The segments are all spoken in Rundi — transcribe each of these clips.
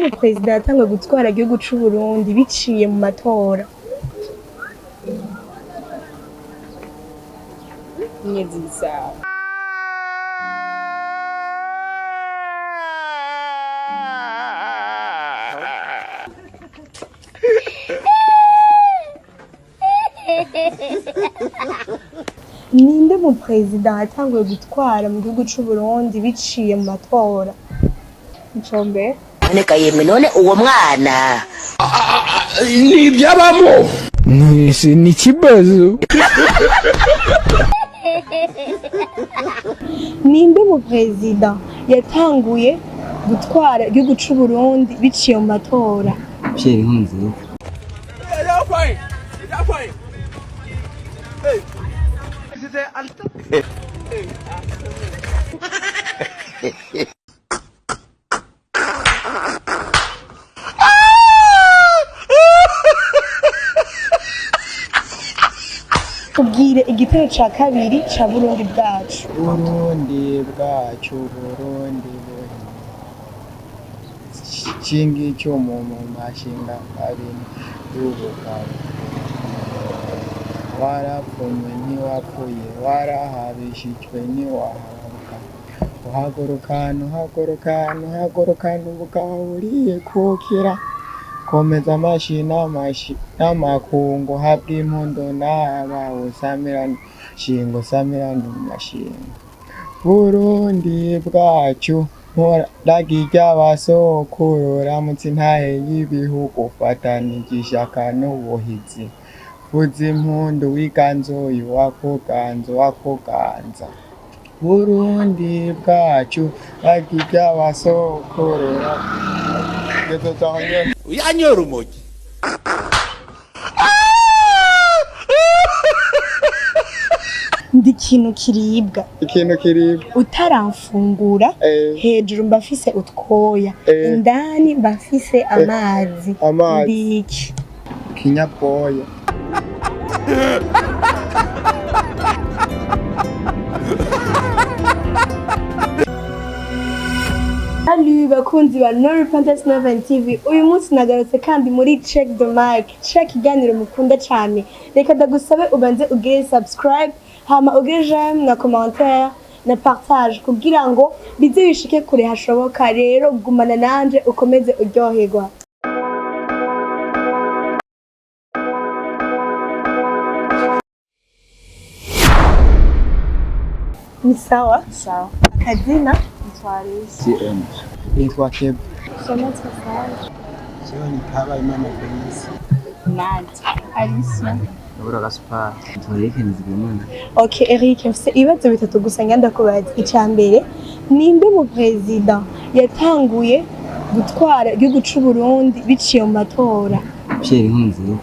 Ninde mu perezida yatanguye gutwara igihugu c'u Burundi biciye mu matora? Mwezi Gisabo. Ninde mu perezida yatanguye gutwara mu gihugu c'u Burundi biciye mu matora? Micombero. None yemwe, none uwo mwana Ntibyabamo. Ni ikibazo. Ninde mu perezida yatanguye gutwara igihugu c'u Burundi biciye mu matora? Pierre Nkurunziza. Tubwire igitero ca kabiri ca Burundi bwacu. Burundi bwacu, Burundi buhima shinga icyuma mu mashinga abiri y'ubugabo. Warapfumwe ntiwapfuye, warahabishijwe ntiwahabuka. Uhagurukana, uhagurukana, uhagurukana ubugabo buriye kukira. Komeza amashi n'amashi n'amakungu, habwa impundu n'abawe, samirana shingo, samirana amashinga. Burundi bwacu, nturage ry'abasokuru, ramutse intahe y'ibihugu, fatanije ishaka n'ubuhizi. Vuza impundu wiganzuye uwakuganza, uwakuganza. Burundi bwacu, ragi ry'abasokuru. Yanyora urumogi. Ndi ikintu kiribwa. Ikintu kiribwa. Utaramfungura, hejuru mba mfise utwoya, indani mba mfise amazi. Amazi. Ndi iki? Kinyabwoya. Salut bakunzi ba No Repentance Noven TV. Uyu munsi nagarutse kandi muri Check the Mic, check iganiro mukunda cyane. Reka ndagusabe ubanze ugire subscribe, hama ugire j'aime na commentaire na partage kugira ngo bize bishike kure hashoboka. Rero gumana nanje ukomeze uryoherwa. Ni sawa? Sawa. Akazina? Ntwarize. CM. Nitwa Keba. Sonatse Sage. Jewe ni Kabayimana Felisi. Nadia. Alicia. Ndabura Gaspar. Eric Nizigimana. Ok Eric, mfise ibibazo bitatu gusa ngenda kubaza. Icya mbere, ninde mu perezida yatanguye gutwara igihugu c'u Burundi biciye mu matora? Pierre Nkurunziza.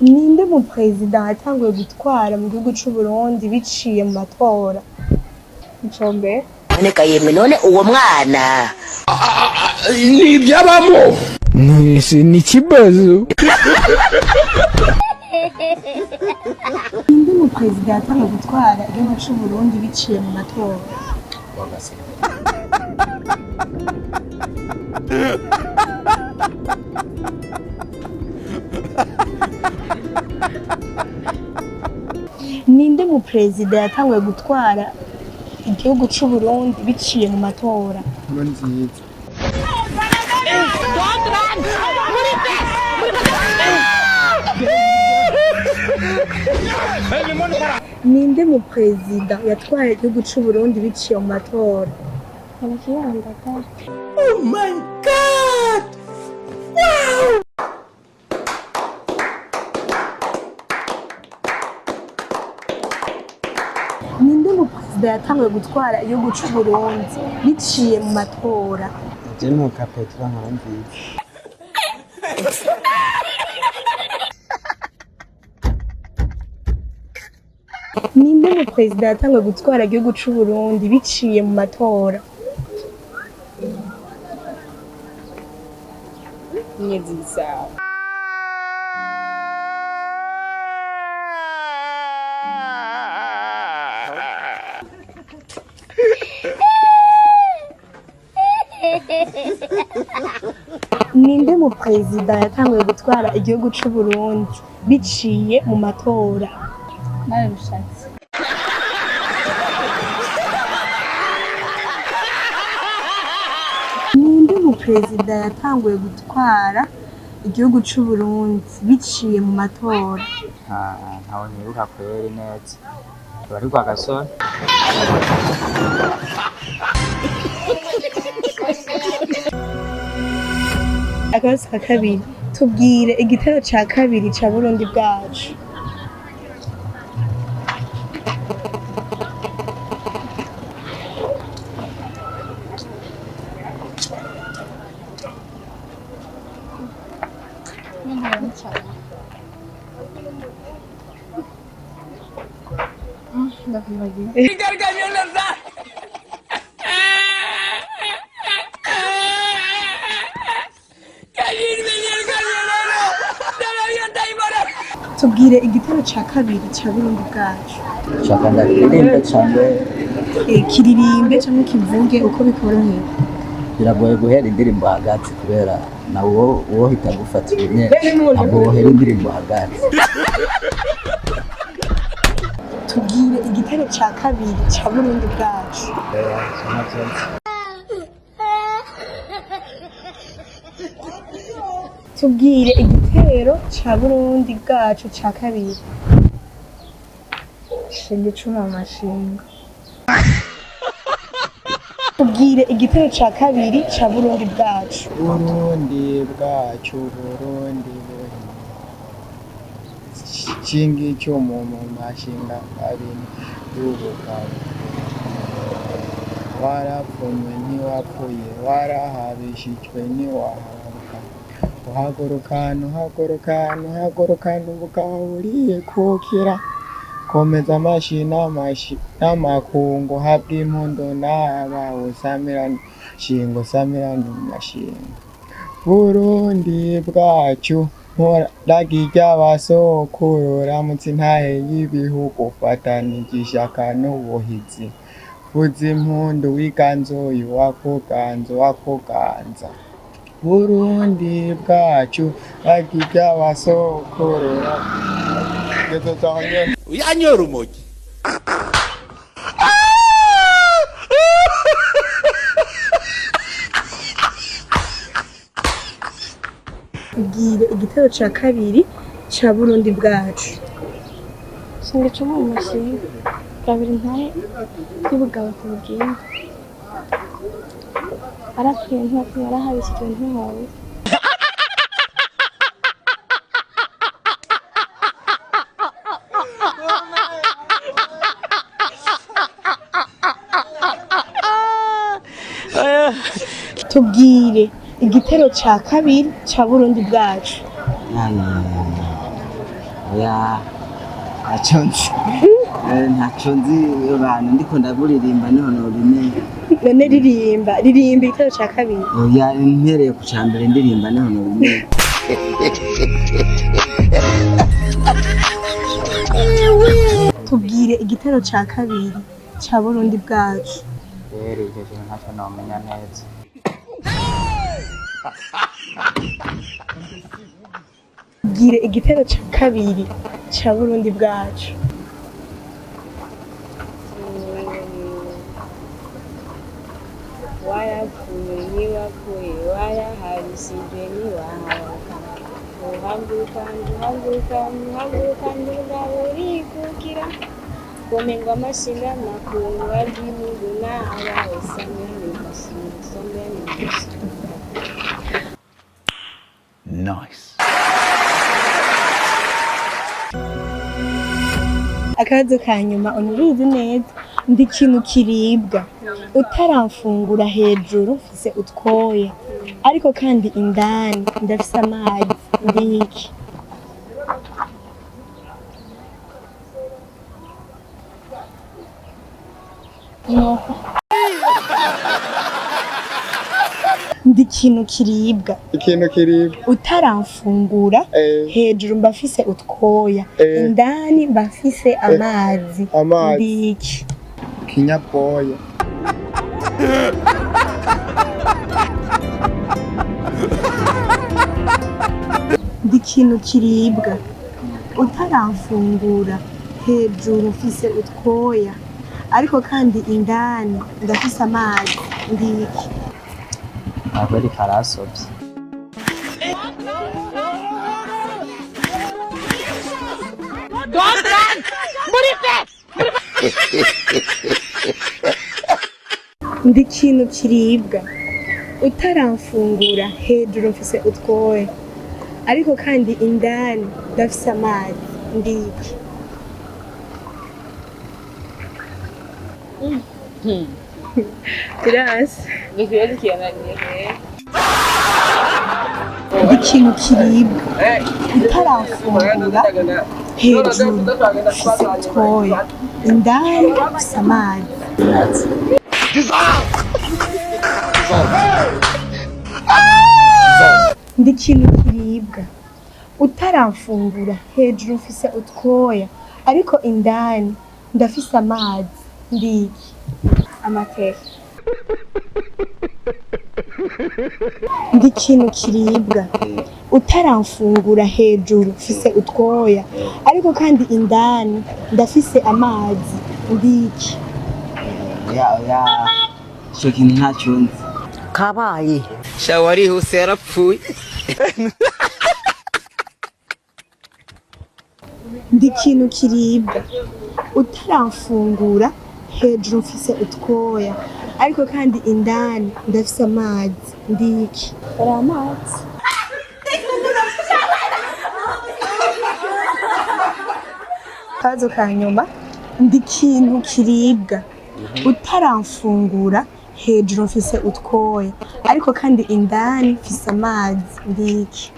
Ninde mu perezida yatanguye gutwara mu gihugu c'u Burundi biciye mu matora? Micombero. None yemwe, none uwo mwana Ntibyabamo. Ni ikibazo. Ninde mu perezida yatanguye gutwara igihugu c'u Burundi biciye mu matora? Ninde mu perezida yatanguye gutwara igihugu c'u Burundi biciye mu matora? Nkurunziza. Ninde mu perezida yatwaye igihugu c'u Burundi biciye mu matora? Arakiyandata. Oh my God! Ninde mu perezida yatanguye gutwara igihugu c'u Burundi biciye mu matora? Je nuka Petero Nkurunziza. Ninde mu perezida yatanguye gutwara igihugu c'u Burundi biciye mu matora? Mwezi Gisabo. Ninde mu perezida yatanguye gutwara igihugu c'u Burundi biciye mu matora? Narabishatse. Ninde mu perezida yatanguye gutwara igihugu c'u Burundi biciye mu matora? Ntawe nibuka kweri neza. Bari kwa gasore. Akabazo ka kabiri, tubwire igitero ca kabiri ca Burundi bwacu. Ndakwibagiwe. Tubwire igitero ca kabiri ca Burundi bwacu. Shaka ndaririmbe cyangwa? Kiririmbe canke kivuge uko bikoroheye. Biragoye guhera indirimbo hagati kubera nawe wohita gufata nyene, ntabwo wohera indirimbo hagati. Tubwire igitero ca kabiri ca Burundi bwacu. Tubwire igitero ca Burundi bwacu ca kabiri. Shinga icumu amashinga. Tubwire igitero ca kabiri ca Burundi bwacu. Burundi bwacu, Burundi buhire. Shinga icumu mu mashinga abiri y'ubugabo. Warapfunywe ntiwapfuye, warahabishijwe ntiwahabuka. Uhagurukana, uhagurukana, uhagurukana ubugabo burikukira. Komeza amashi n'amashi n'amakungu, habwa impundu n'abawe, samirana shingo, samirana amashinga. Burundi bwacu, nturage ry'abasokuru, ramutse intahe y'ibihugu, fatanije ishaka n'ubuhizi. Vuza impundu wiganzuye uwakuganza, uwakuganza. Burundi bwacu, ragi ry'abasokuru. Ngeze aho nyene. Uyanyora urumogi. Tubwire igitero ca kabiri ca Burundi bwacu. Shinga icumu mu mashinga. Gabira intahe y'ubugabo ku bugimba. Arapfuye ntiyapfuye, yarahabishijwe ntihawe. Tubwire igitero ca kabiri ca Burundi bwacu. Oya, ntacyo nzi. Ntacyo nzi abantu ndiko ndaburirimba niho nobimenya. None ririmba, ririmba igitero ca kabiri. Oya, mpereye ku ca mbere ndirimba niho nobimenya. Tubwire igitero ca kabiri ca Burundi bwacu. Rero icyo kintu ntacyo nomenya neza. Tubwire igitero ca kabiri ca Burundi bwacu. Warapfuye ntiwapfuye, warahabishijwe ntiwahabuka. Uhaguruka, uhaguruka, uhaguruka ubugabo burikukira. Komengwa amashinga amakungu arw'ibihugu n'abawe, samirana amashinga, samirana amashinga. Nice. Akabazo ka nyuma, unubizi neza. Ndi ikintu kiribwa utaramfungura, hejuru mfise utwoya ariko kandi indani ndafise amazi. Ndi iki? Inkoko. Ndi ikintu kiribwa. Ikintu kiribwa. Utaramfungura, hejuru mba mfise utwoya, indani mba mfise amazi. Amazi. Ndi iki? Kinyabwoya. Ndi ikintu kiribwa, utaramfungura, hejuru mfise utwoya, ariko kandi indani ndafise amazi. Ndi iki? Ntabwo ari karasobye. Ndi ikintu kiribwa, utaramfungura, hejuru mfise utwoya, ariko kandi indani ndafise amazi. Ndi iki? Birasi. Ndi ikintu kiribwa, utaramfungura, hejuru mfise utwoya, indani mfise amazi. Inazi. Ndi ikintu kiribwa, utaramfungura, hejuru mfise utwoya, ariko indani ndafise amazi. Ndi iki? Amateke. Ndi ikintu kiribwa, utaramfungura, hejuru mfise utwoya, ariko kandi indani ndafise amazi. Ndi iki? Oya, oya, ico kintu ntacyo nzi. Kabaye. Sha, warihuse, yarapfuye. Ndi ikintu kiribwa, utaramfungura, hejuru mfise utwoya, ariko kandi indani ndafise amazi. Ndi iki? Hari amazi. Akabazo ka nyuma: ndi ikintu kiribwa, utaramfungura, hejuru mfise utwoya, ariko kandi indani mfise amazi. Ndi iki?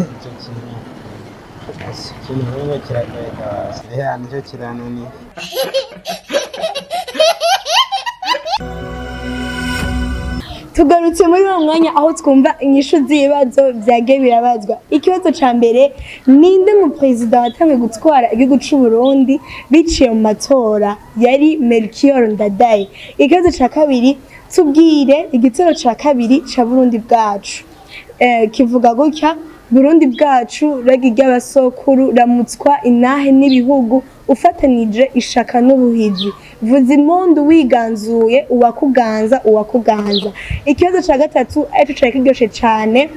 Icyo kintu, ikintu nk'ubu kiragoye kabisa. Ya, nicyo kirananiye. Tugarutse muri uwo mwanya aho twumva inyishu z'ibibazo byagiye birabazwa. Ikibazo ca mbere: ninde mu perezida watangiye gutwara igihugu c'u Burundi biciye mu matora? Yari Melchior Ndadaye. Ikibazo ca kabiri: tubwire igitero ca kabiri ca Burundi bwacu. Kivuga gutya: Burundi bwacu, ragi ry'abasokuru, ramutswa inahe n'ibihugu, ufatanije ishaka n'ubuhizi, vuza impundu wiganzuye uwakuganza uwakuganza. Ikibazo ca gatatu, aricyo cari kiryoshe cane,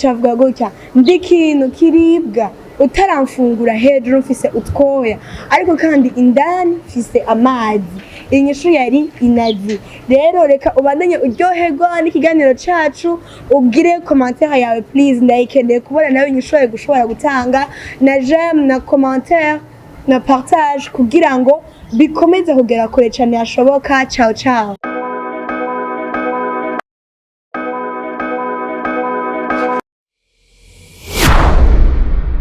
cavuga gutya: ndi ikintu kiribwa, utaramfungura, hejuru mfise utwoya, ariko kandi indani mfise amazi. Inyishu yari inazi. Rero reka ubandanye uryoherwa n'ikiganiro cacu, ubwire commentaire yawe, please, ndayikeneye kubona nawe inyishu yawe gushobora gutanga na j'aime na commentaire na partage kugira ngo bikomeze kugera kure cane hashoboka. Ciao ciao.